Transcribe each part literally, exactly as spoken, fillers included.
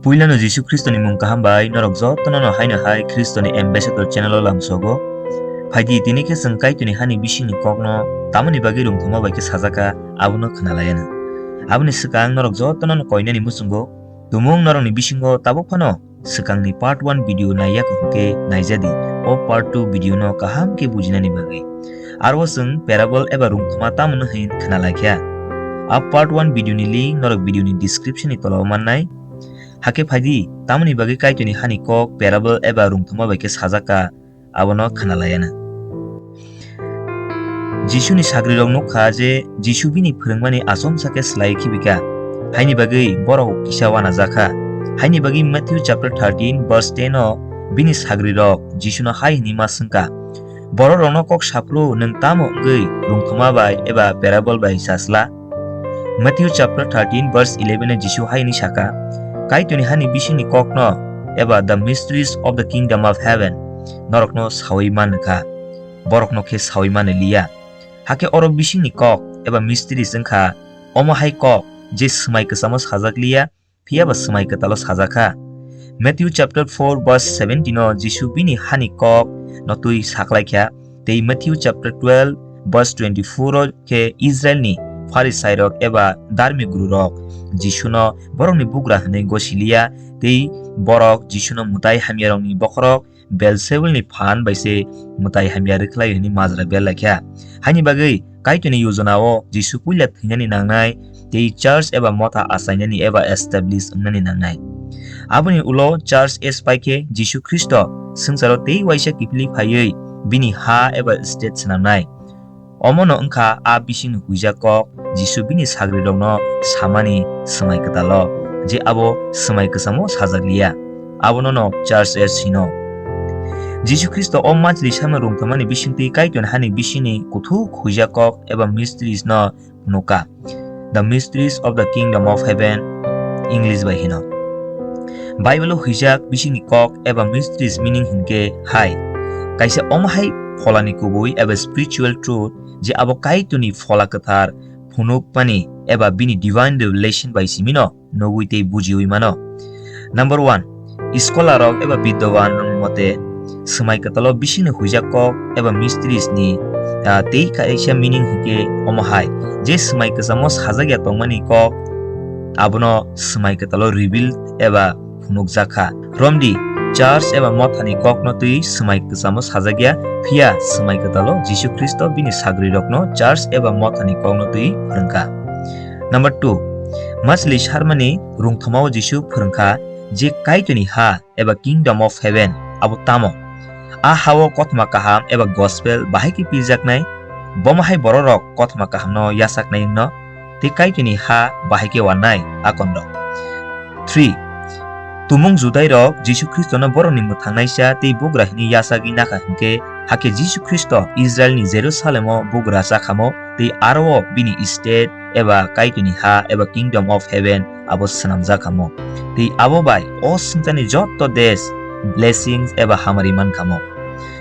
Puilano Jisu Khristoni mung kaham bai norok jotono no haino hai Khristoni Ambassador channel o lamsogo. Phaidi tini khe chwng Kaitorni hani bisingni kokno tamoni bagwi rwngthoma bai khe sajak kha, abono khna laiano. Aboni swkang norok jotono no koinani muchungo tumung norokni bisingo tabuk phano swkangni part one video naiya kho hwnkhe naijadi, o part two video no kaham khe bujinani bagwi. Aro chwng parable eba rwngthoma tamo hwn khna laikha. A part one video ni link norok video ni description ni tola o mannai. Hakhe phaidi, tamoni bagwi Kaitorni hani kok parable eba rwngthoma bai khe sajak kha, abono khna laiana. Jisuni sagrirok nuk kha je Jisu bini phwrwngmani achomsa khe slai khibi kha, haini bagwi borok kisa uanajak kha. Haini bagwi Matthew chapter thirteen verse ten o bini sagrirok Jisuno hai hwnwi ma swng kha, "Bororokno kok saphuru nwng tamo wngwi rwngthoma bai eba parable bai sa sla?" Matthew chapter thirteen verse eleven o Jisu hai hwnwi sa kha, "Kaitorni hani bisingni kokno eba the mysteries of the kingdom of heaven norokno saui man kha, borokno khe saui man liya." Hakhe oro bisingni kok eba mysteries wng kha, omo hai kok je swmai kwchamo sajak liya, phiya ba swmai kwtalo sajak kha. Matthew chapter four verse seventeen o Jisu bini hani kok no twi saklai kha, tei Matthew chapter twelve verse twenty-four o khe Israelni Pharisairok eba dharmik gururok Jisuno borokni bugra hwnwi gosi liya, tei borok Jisuno mwtai hamyarokni bokhorok Belzebulni phan bai se mwtai hamya rwkhlai hwnwi majra berlai kha. Haini bagwi Kaitorni yojana o Jisu puila thwinani nangnai tei church eba motha achainani eba establish wngnani nangnai. Aboni ulo church age pai khe Jisu Khristo swngcharo tei uaisa kiphilwi phaiwi bini ha eba state swnamnai. Omono wngkha a bisingni huijak kok Jisu bini sagrirokno samani swmai kwtalo, je abo swmai kwchamo sajak liya. Abono no church age hino. Jisu Khristo o machli samno rwngthomani bisingtwi Kaitorni hani bisingni kuthuk huijak kok eba mysteries no phunukha. The mysteries of the kingdom of heaven, English bai hino. Bible o huijak bisingni kok eba mysteries meaning hinkhe hai. Kaisa omo hai pholani kubui eba spiritual truth je abo Kaitorni phola kwthar phunukmani eba bini divine revelation bai simino nugwi tei bujiwi mano. Number one, scholar rok eba biddowan rok mote swmai kwtalo bisingni huijak kok eba mysteries ni, ah, tei kaisa meaning hinkhe omo hai je swmai kwchamo sajak ya tongmani kok abono swmai kwtalo reveal eba phunukjak kha. Romdi, church eba mothani kokno twi swmai kwchamo sajak ya, phiya swmai kwtalo Jisu Khristo bini sagrirokno church eba mothani kokno twi phwrwng kha. Number two, machli sarmani rwngthomao Jisu phwrwng kha je Kaitorni ha eba kingdom of heaven abo tamo? A hao kothoma kaham eba gospel bahai khe pirjaknai, bomo hai bororok kothoma kahamno yachaknai wngno, tei Kaitorni ha bahai khe uanai akonrok. Three, tumung Judairok Jisu Khristono borokni mwthangnaisa tei bugra hwnwi yachagwi nakha hinkhe, hakhe Jisu Khristo Israilni Jerusalemo bugra chakhamo tei aro-o bini state eba Kaitorni ha eba kingdom of heaven abo swnamjak kamo. Tei abo bai o swngcharni jotto desh blessings eba hamari man kamo.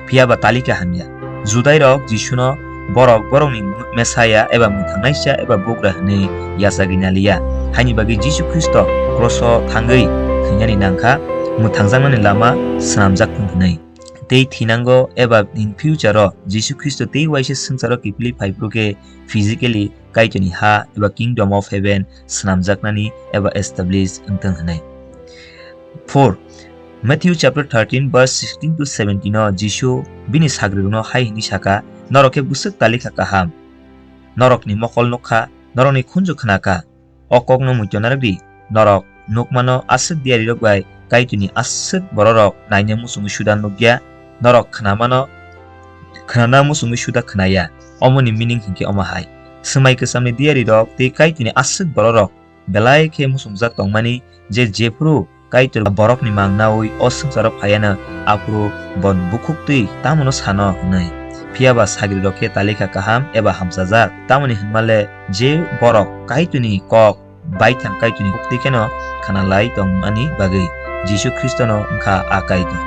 Phiya ba talika hamya. Judairok Jisuno borok borokni Messiah eba mwthangnaisa eba bugra hwnwi yachagwi naliya. Haini bagwi Jisu Khristo kroso thangwi thwinani nangkha, mwthangjaknani lama swnamjak thung hwnwi. Tei thinango eba in future-o Jisu Khristo tei uaisa swngcharo kiphilwi phaiphuru khe physically Kaitorni ha eba kingdom of heaven swnamjaknani eba establish wngthung hwnwi. Four, Matthew chapter thirteen verse sixteen to seventeen o Jisu bini sagrirokno hai hwnwi sakha, "Norok khe bwswk talika kaham! Norokni mokol nukha, norokni khunju khnakha." O kokno muitu narwk di, norok nukmano aswk diyarirok bai Kaitorni aswk bororok naina muchungwi suda nukya, norok khnamano khnana muchungwi suda khnaya. Omoni meaning hinkhe omo hai, swmai kwchamni diyarirok tei Kaitorni aswk bororok belai khe muchungjak tongmani je jephuru Kaitor borokni mang naui o swngcharo phaiano, aphuru bo bukhuktwi tamono sano hwnwi. Phiya ba sagrirok khe talika kaham eba hamchajak, tamoni hwnmale je borok Kaitorni kok baithang Kaitorni bukti kheno khna lai tongmani bagwi Jisu Khristono wngkha a Kaitor.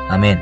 Amen.